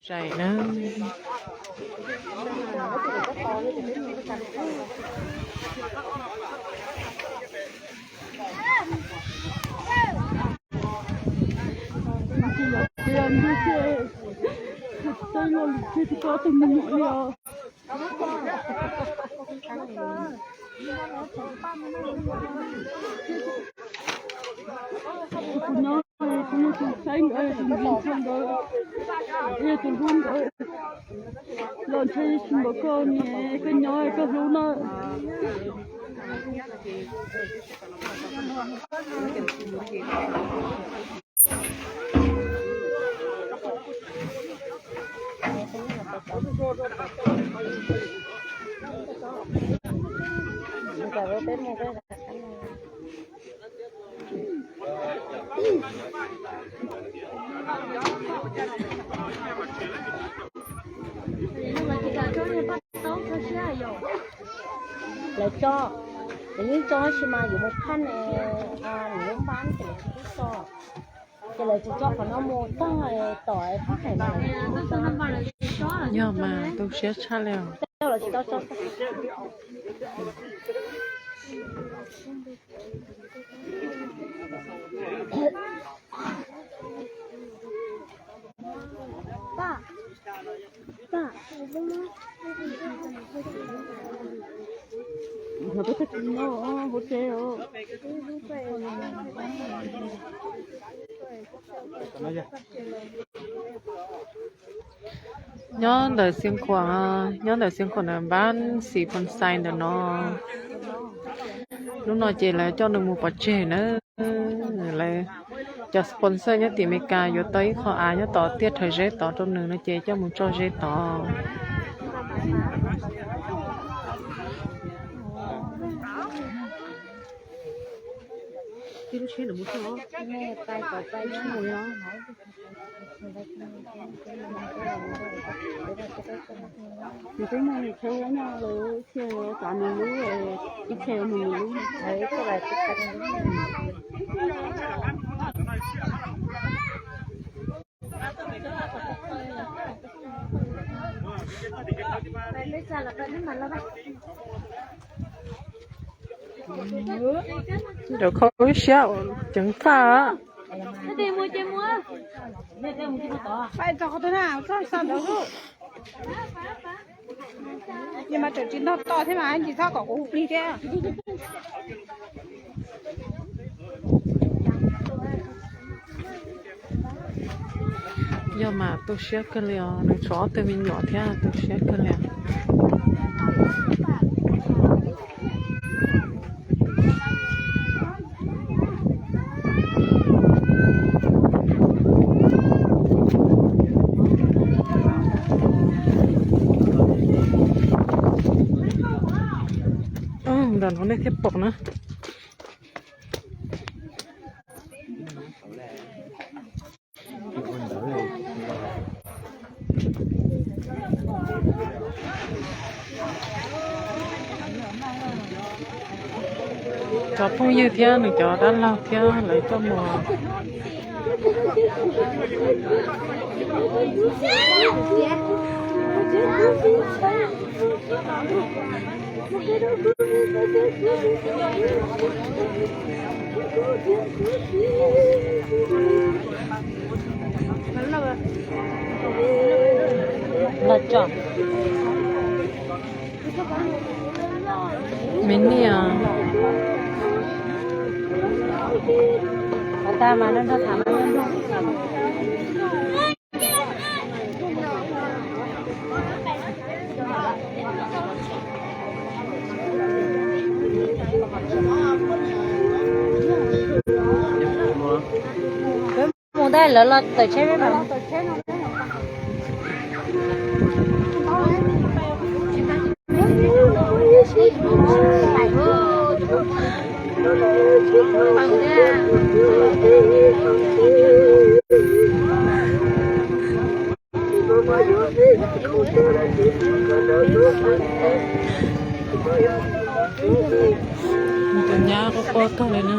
Sai na. Kuv nyob, kuv yog tus saib nkawd, tus ntsig nkawd, yog tus hlub nkawd. Los ntshe tsis npaum koj ne, koj nyob koj hlub na. Lawv tso, lawv yeej tso tab sis mas yuav mus phaj ne, nws lub npab ces lawv tsis tso, ces lawv tsis tso qhov no mus tag tom phab hais no. Yog mas tu siab tshaj li os. Lawv tsis tau tso. Nyob ntawm Xiav Khuam, nyob ntawm Xiav Khuam ntawm npab Xis Phoo Xais ntawm no. Hnub no ces lawv coj nws mus pov tseg na. Lawv cov sponsor nyob tim Amelikas yuav tau ib qho av nyob tod tiaj rhawv zeb tod rau nws no ces coj mus tso zeb tod. Nws twb muaj nws tsheb no, lawv cia txav nws lub, ib txhia mus nws lub. Rau khau ib siab ceev faj. Ces mas tseem tsis noj to thiab mas tsis txhob kom kuv hu plig thiab. Yog mas tu siab kawg li os, nws tshuav ob tug me nyuam thiab tu siab kawg li. Nram no nej thiaj pom na. Cov phooj ywg thiab nws cov dab laug thiab lawv coj mus. Los tso. Me niam. Tag mas nrog tham mas nrog. Mus ntag, lawv los tawm tsheb peb mam. Tus nyab quaj quaj kawg li na.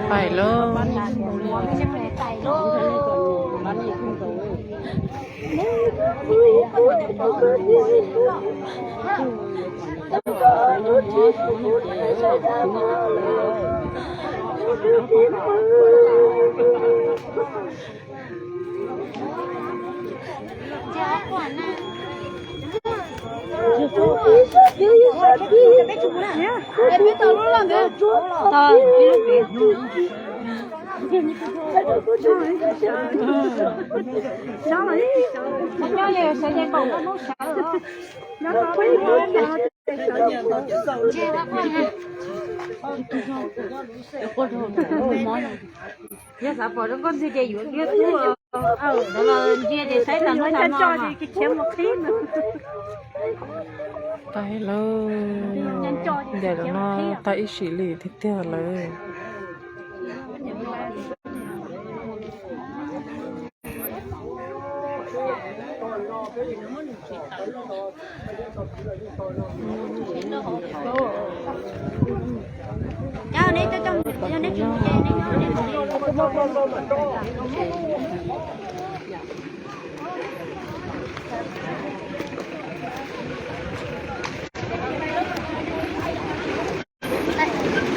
Pais lauj. Yog xav pom zoo nkauj ntxwg ces yuav kiag tub. Ntawd los ntsia ces saib tau lub tag no. Tag lawm, ncaim lawm no tag ib sim li tiag tiag lawm.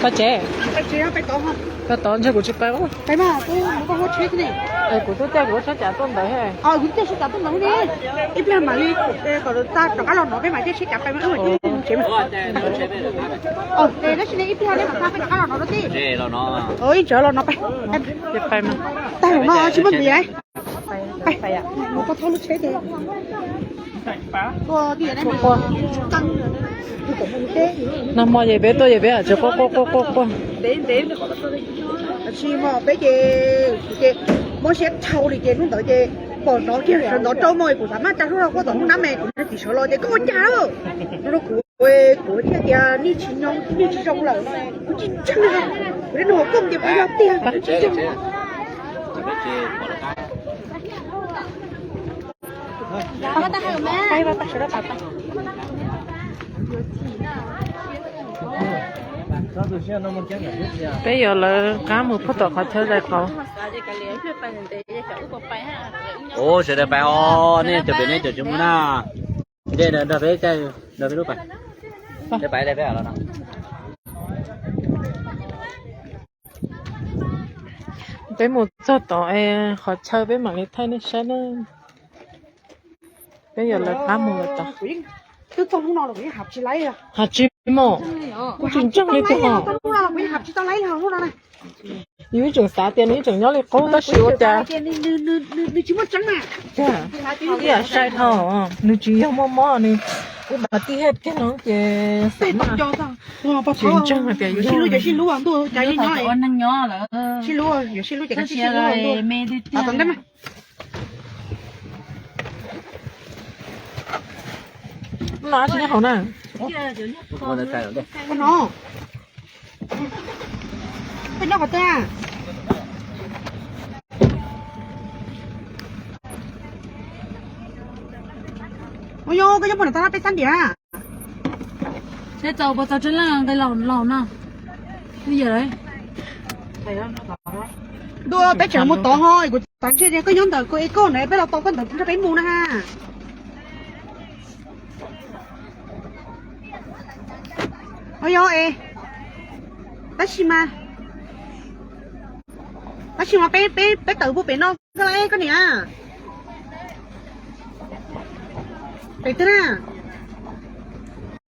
Koj tsev, koj tod ntshe kuv tsis pais. Kuv twb caij kuv lub tsheb cav tuaj ntawd. Ib pliag mam li kom rov qab los no peb mam caij tsheb cav pais. Ib pliag peb mam tag peb rov qab los no tij. Ib ntsis los no pais. Tag los no tsis muaj nqis. Mus koj thauj lub tsheb ces Nag hmo ces peb tuaj ces peb tsis quaj quaj quaj quaj. Tsis hmo peb ces, ces mob siab dhau li ces hnub ntawd ces pom hnov kiag sawv ntxov rau mog, kuv xav maj tsa hlub rau koj tom hnub nab mes kuv nrog tim sawv los ces koj ua cas lawm no rau kuv, kuv thiaj tias nej tsis nyob nej tsis zoo lawm, kuv tsis ntseeg, kuv nug koj ces kuv yog tiag kuv tsis ntseeg. Peb yuav lawv qab mus puag tom qhov chaw zais qauv. Sawv daws pais os, nej cov pem nej cov tsis mus na. Nce nrog peb caij, nrog peb lub pais. Peb mus txog tod es qhov chaw peb mam li thaij nej saib na. Peb yuav lawv qab mus lawm tod. Has tsis mus, kuv tsis ntseeg li tiag os. Yus ib tseem xav tias nws ib tseem nyob li qub tab sis ua cas ib yam sai dhau, nws tsis yog muaj mob, nws ua mas tib hej kiag no ces xav mas tsis ntseeg hais tias yuav sib hlub, yuav sib hlub ntuj, cas yeej nyob, sib hlub, yuav sib hlub ces sib hlub ntuj. Tom ntej mas. No tsis nyob hauv na. Koj no, koj nyob qhov twg? Ua yog koj nyob puag nram toj no peb xab ntiam. Seb txaus puas txaus tsev leej nqe laus laus no. Ntuj, peb tseem mus tod ho kuv xav ntshe tias koj nyob ntawm koj es koj na peb los tau koj ntawd nrog peb mus na ha. Ua yog es, tab sis mas, tab sis mas peb peb peb tawm puag pem no koj la koj niam. Pem twg na?